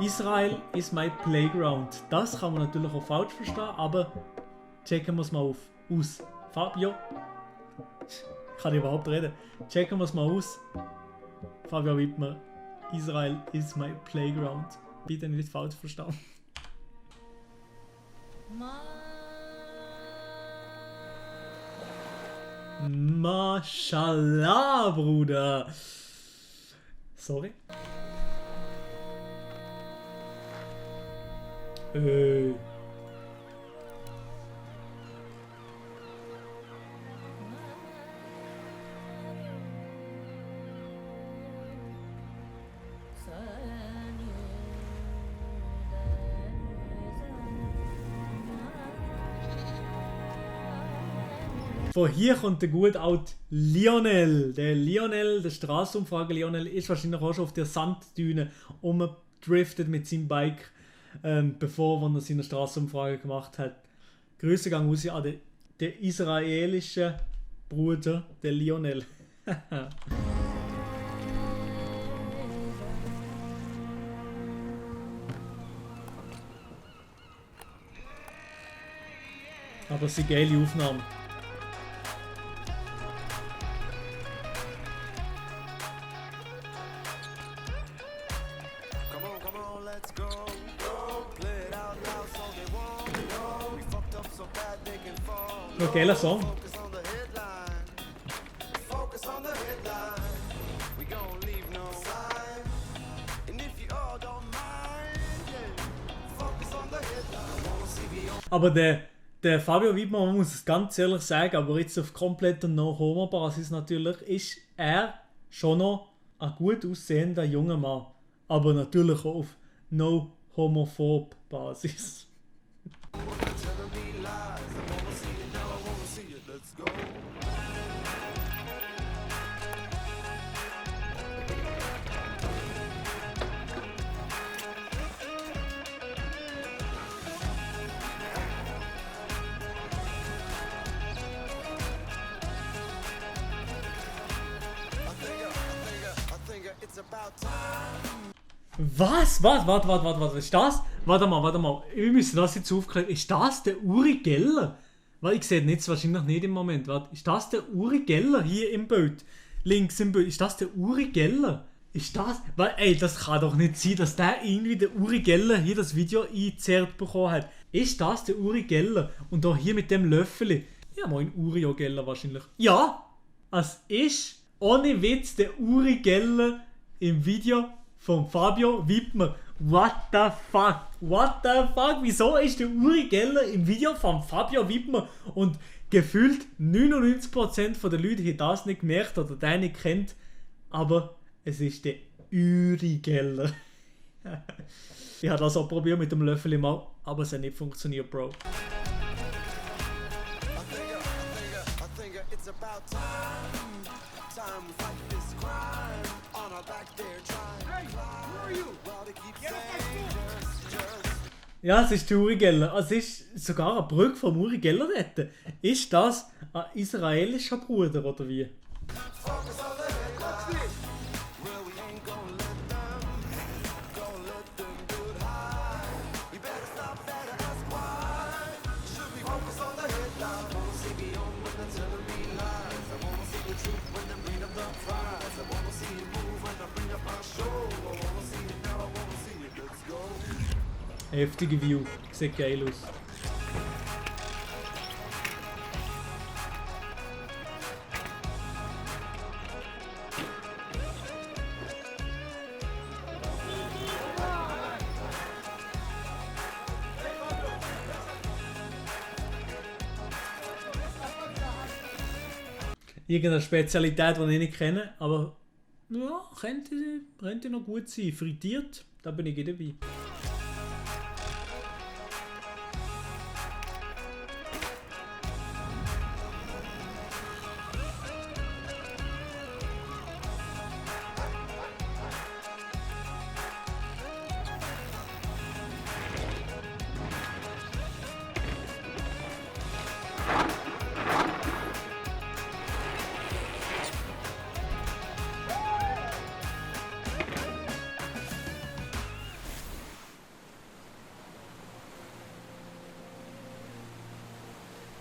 Israel is my playground. Das kann man natürlich auch falsch verstehen, aber checken wir es mal aus. Fabio, kann ich überhaupt reden? Checken wir es mal aus. Fabio Wittmer, Israel is my playground. Bitte nicht falsch verstehen. Mashallah, Bruder. Sorry. Von hier kommt der gute alte Lionel. Der Lionel, der Straßenumfrage Lionel, ist wahrscheinlich auch schon auf der Sanddüne umgedriftet mit seinem Bike, bevor er seine Straßenumfrage gemacht hat. Grüße gehen raus an den israelischen Bruder, der Lionel. Aber es sind geile Aufnahmen. Ein geiler Song. Aber der Fabio Wittmer, man muss es ganz ehrlich sagen, aber jetzt auf kompletter No-Homo-Basis natürlich, ist er schon noch ein gut aussehender junger Mann. Aber natürlich auch auf No-Homophob-Basis. Was? Warte, ist das? Warte mal. Wir müssen das jetzt aufklären. Ist das der Uri Geller? Weil ich sehe ihn jetzt wahrscheinlich nicht im Moment. Warte, ist das der Uri Geller hier im Bild? Links im Bild. Ist das der Uri Geller? Ist das? Weil, ey, das kann doch nicht sein, dass der irgendwie der Uri Geller hier das Video eingezerrt bekommen hat. Ist das der Uri Geller? Und da hier mit dem Löffel. Ja, moin, Uri Geller wahrscheinlich. Ja! Es ist ohne Witz der Uri Geller im Video von Fabio Wittmer. What the fuck? Wieso ist der Uri Geller im Video von Fabio Wittmer? Und gefühlt 99% der Leute haben das nicht gemerkt oder den nicht kennt. Aber es ist der Uri Geller. Ich habe das auch probiert mit dem Löffel mal, aber es hat nicht funktioniert, Bro. Ja, es ist der Uri Geller. Es ist sogar eine Brücke vom Uri Geller dort. Ist das ein israelischer Bruder oder wie? Heftige View, sieht geil aus. Irgendeine Spezialität, die ich nicht kenne, aber ja, könnte noch gut sein. Frittiert, da bin ich dabei.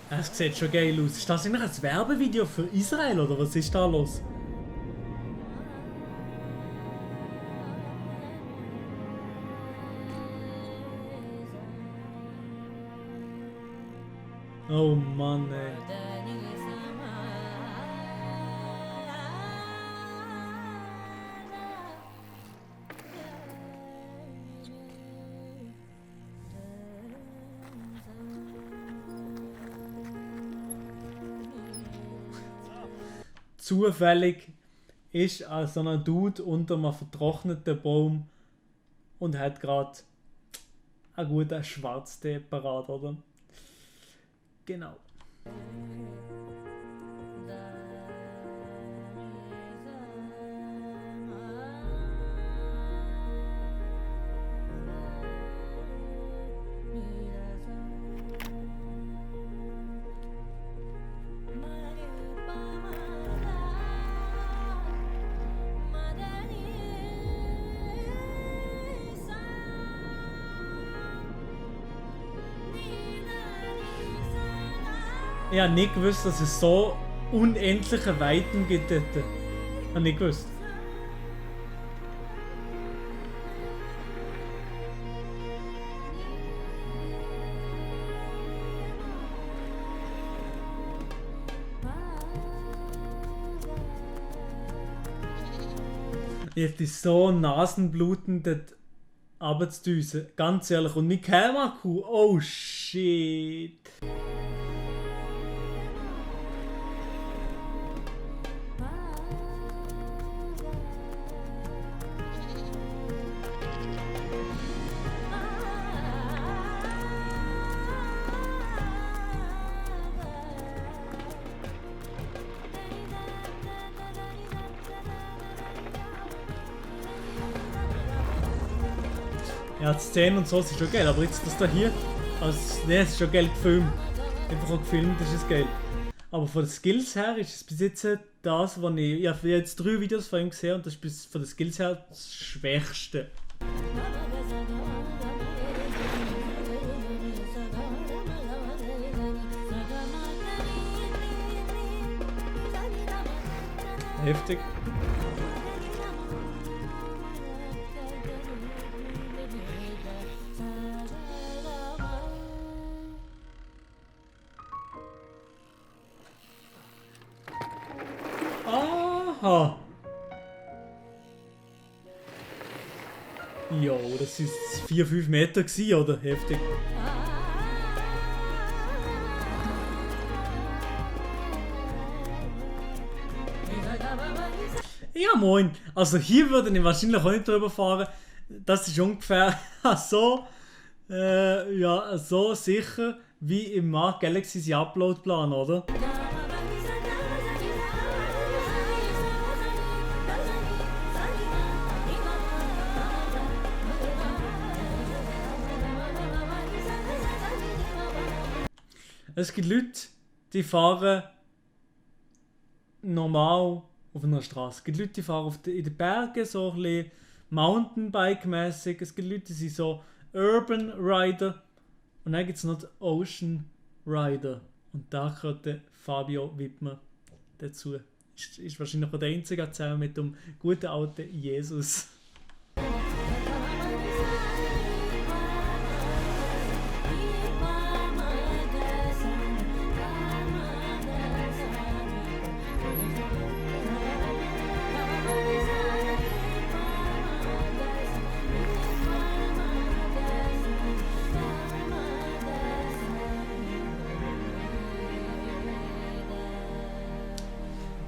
Das sieht schon geil aus. Ist das eigentlich ein Werbevideo für Israel oder was ist da los? Oh Mann, ey. Zufällig ist so ein Dude unter einem vertrockneten Baum und hat gerade einen guten Schwarztee parat, oder? Genau. Ich habe nicht gewusst, dass es so unendliche Weiten gibt dort. Ich habe nicht gewusst. Ich hätte so nasenblutend dort runterzudüsen. Ganz ehrlich. Und mit Kamera-Kuh. Oh shit. Ja, die Szenen und so sind schon geil, aber jetzt das da hier, also, ne, es ist schon geil gefilmt. Einfach auch gefilmt, das ist geil. Aber von den Skills her ist es bis jetzt das, was ich habe jetzt 3 Videos von ihm gesehen und das ist bis von den Skills her das Schwächste. Heftig. Aha. Jo, das ist 4-5 Meter gewesen, oder? Heftig. Ja moin, also hier würde ich wahrscheinlich auch nicht drüber fahren. Das ist ungefähr so, ja, so sicher wie im Mark Galaxy Upload-Plan, oder? Es gibt Leute, die fahren normal auf einer Straße. Es gibt Leute, die fahren in den Bergen, so ein bisschen Mountainbike-mäßig. Es gibt Leute, die sind so Urban Rider. Und dann gibt es noch den Ocean Rider. Und da gehört der Fabio Wittmer dazu. Ist wahrscheinlich auch der einzige zusammen mit dem guten alten Jesus.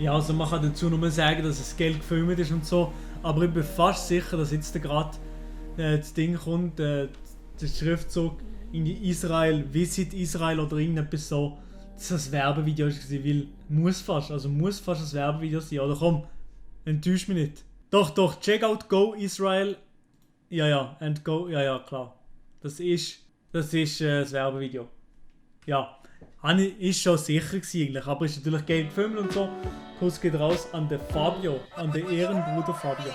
Ja, also man kann dazu nur sagen, dass es geil gefilmt ist und so, aber ich bin fast sicher, dass jetzt gerade das Ding kommt, der Schriftzug in Israel, Visit Israel oder irgendetwas so, dass das Werbevideo ist, weil muss fast ein Werbevideo sein, oder komm, enttäusch mich nicht. Doch, check out Go Israel, ja, and go, ja, klar, das ist das Werbevideo, ja. Ist schon sicher gewesen, aber ist natürlich geil gefilmt und so. Kuss geht raus an den Fabio, an den Ehrenbruder Fabio.